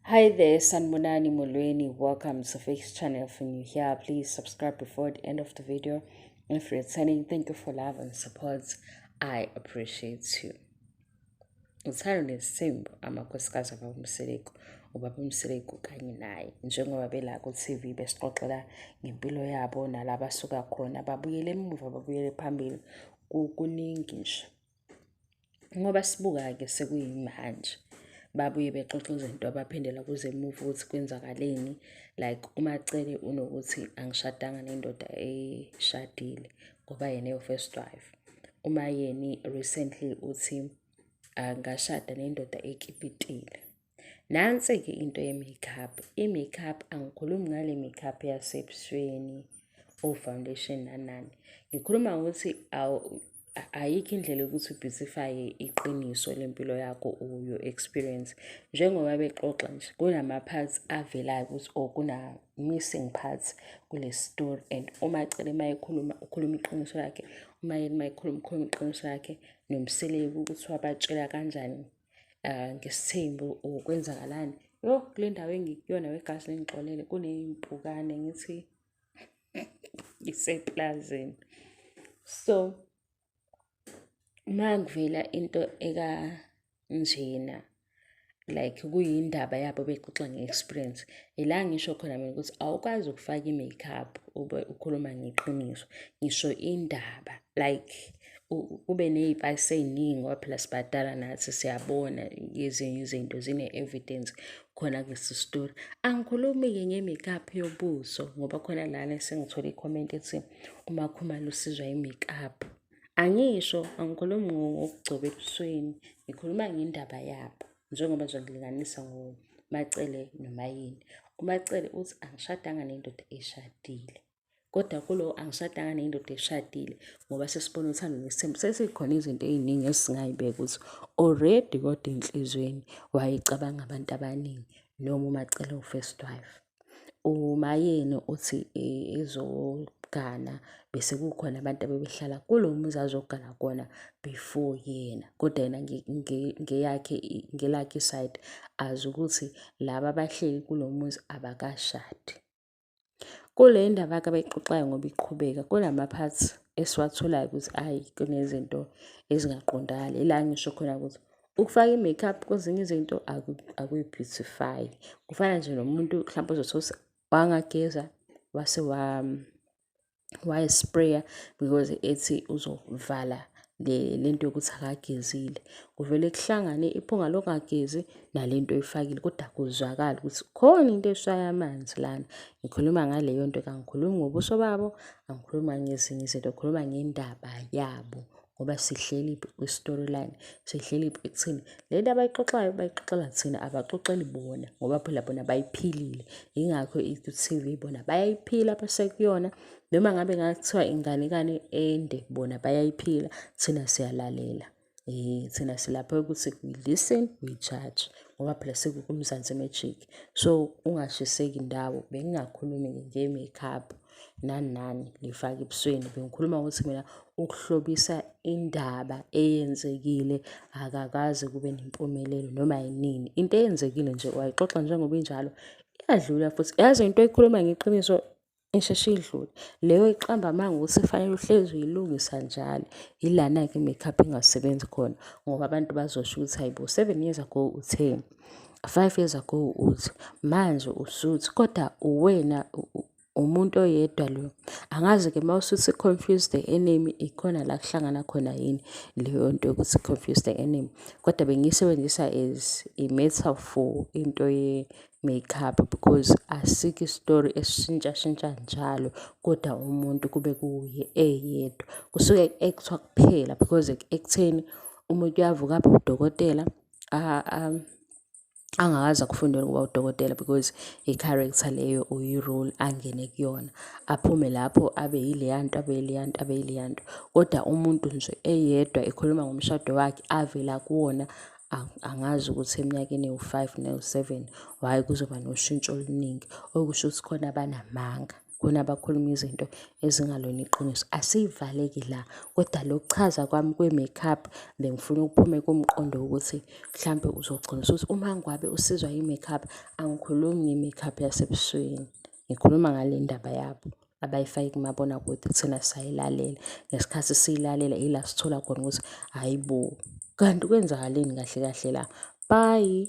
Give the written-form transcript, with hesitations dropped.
Hi there, Sanbonani Molweni. Welcome to Face Channel. If you're new here, please subscribe before the end of the video. If you're returning, thank you for love and support. I appreciate you. Uthando nesithembu amakhosikazi akwaMseleku, ubaba uMseleku kanye naye njengoba bela ku-TV besixoxela ngempilo yabo nala basuka khona, babuyele emuva, babuyele phambili, kuningi nje. Ngoba sibuka-ke sekuyimanje babuye bexoxa izinto abaphindela kuze emuva ukuthi kwenzakaleni, like uMaCele unokuthi angishadanga nendoda eshadile ngoba yena ewu-first wife. UMaYeni recently uthi angashada nendoda ekipitile. Nansi-ke into ye-makeup. I-makeup angikhulumi ngale makeup yasebusweni, o-foundation nani nani. Ngikhuluma ngokuthi ayikho indlela yokuthi u-beautify-e iqiniso lempilo yakho or your experience. Njengoba bexoxa nje kunama-parts avelayo ukuthi or kuna-missing parts kule story and uMaCele uma ekhuluma ukhuluma iqiniso lakhe, uMaYeni uma ekhuluma ukhuluma iqiniso lakhe, noMseleku ukuthi wabatshela kanjani ngesithembu or kwenzakalani. Yo, kule ndawo engikuyona wegazi lingixolele kuney'mpukane ngithi ngiseplazini. So uma kuvela into ekanjena like kuyindaba yabo bexoxa nge-experience, ila ngisho khona mina ukuthi awukwazi ukufaka i-makeup ube ukhuluma ngeqiniso, ngisho indaba like kube ney'payisi ey'ningi ngoba phela sibadala nathi siyabona ezinye izinto zine-evidence khona kulesi story. Angikhulumi-ke nge-makeup yobuso ngoba khona lana sengithole i-comment ethi uMaKhumalo usizwa i-makeup. Angisho, angikhulumi ngokugcoba ebusweni, ngikhuluma ngendaba yabo njengoba nje ngilinganisa ngoMaCele noMaYeni. UMaCele uthi angishadanga nendoda eshadile. Kodwa kulo angishadanga nendoda eshadile ngoba sesibona uthando nesithembu sesikhona izinto ey'ningi esingay'beka ukuthi already kodwa enhliziyweni wayecabanga abantu abaningi noma uMaCele u-first wife. UMaYeni uthi ezogana bese kukhona abantu abebehlala kulo muzi azogana kuwona before yena, kodwa yena ngeyakhe ngelakhe isayidi azi ukuthi laba abahleli kulo muzi abakashadi. Kule ndaba-ke abayixoxayo ngoba iqhubeka kunama-parts esiwatholayo ukuthi ayi kunezinto ezingaqondakali. Ila ngisho khona ukuthi ukufaka i-makeup kwezinye izinto akuyi-beautify. Kufana nje nomuntu mhlawumpe ozothola ukuthi wangageza wase wayispreya because ethi uzovala le nto yokuthi akagezile. Kuvele kuhlangane iphunga lokungagezi nale nto oyifakile kodwa kuzwakale ukuthi khona into eshaya amanzi lana. Ngikhuluma ngaleyo nto-ke angikhulumi ngobuso babo, angikhulumi ngezinye izinto, ngikhuluma ngendaba yabo ngoba sihleli kwi-storyline, sihleli ekutheni le nto abayixoxayo bayixoxela thina abaxoxeli bona ngoba phela bona bayiphilile. Yingakho i-T_V bona bayayiphila basekuyona noma ngabe ngathiwa inganekwane ende bona bayayiphila, thina siyalalela. Thina silapha ukuthi we listen, we judge ngoba phela sekukuMzansi Magic. So ungashiseki ndawo, bengingakhulumi nge-makeup nani nani ngifake ebusweni, bengikhuluma ngokuthi mina ukuhlobisa indaba eyenzekile akakaze kube nempumelelo noma yinini. Into eyenzekile nje wayixoxa njengoba injalo iyadlula futhi. Yazi into oyikhuluma ngeqiniso isheshe idlule. Leyo iqamba amanga ukuthi kufanele uhlezi uyilungisa njalo. Yilana-ke i-makeup ingasebenzi khona ngoba abantu bazosho ukuthi hayi bo, 7 years ago uthe, 5 years ago uthi, manje usuthi kodwa uwena umuntu oyedwa lo. Angazi-ke uma usuthi confuse the enemy ikhona la kuhlangana khona yini leyo nto yokuthi confuse the enemy. Kodwa bengiyisebenzisa as i-metaphor into ye-makeup because asikho isitori esishintshashintsha njalo kodwa umuntu kube kuye eyedwa. Kusuke ku-act-wa kuphela because ekutheni umuntu uyavuka abe udokotela angakaze akufundele ukuba udokotela because i-character leyo or i-role angene kuyona. Aphume lapho abe yileya nto, abe yileya nto, abe yileya nto. Kodwa umuntu nje eyedwa ekhuluma ngomshado wakhe avela kuwona angazi ukuthi eminyakeni ewu-5 newu-7 why kuzoba noshintsho oluningi okusho ukuthi khona abanamanga. Khona abakhuluma izinto ezingalona iqiniso. Asiyivaleki la, kodwa lokuchaza kwami kwe-makeup bengifuna kuphume kumqondo wokuthi mhlampe uzogcina usuthi uma ngabe usizwa i-makeup, angikhulumi nge-makeup yasebusweni. Ngikhuluma ngale ndaba yabo abayifake kumabonakude thina sayilalela. Ngesikhathi siyilalela ila sithola khona ukuthi hhayi bo, kanti kwenzakaleni kahle kahle la. Bye.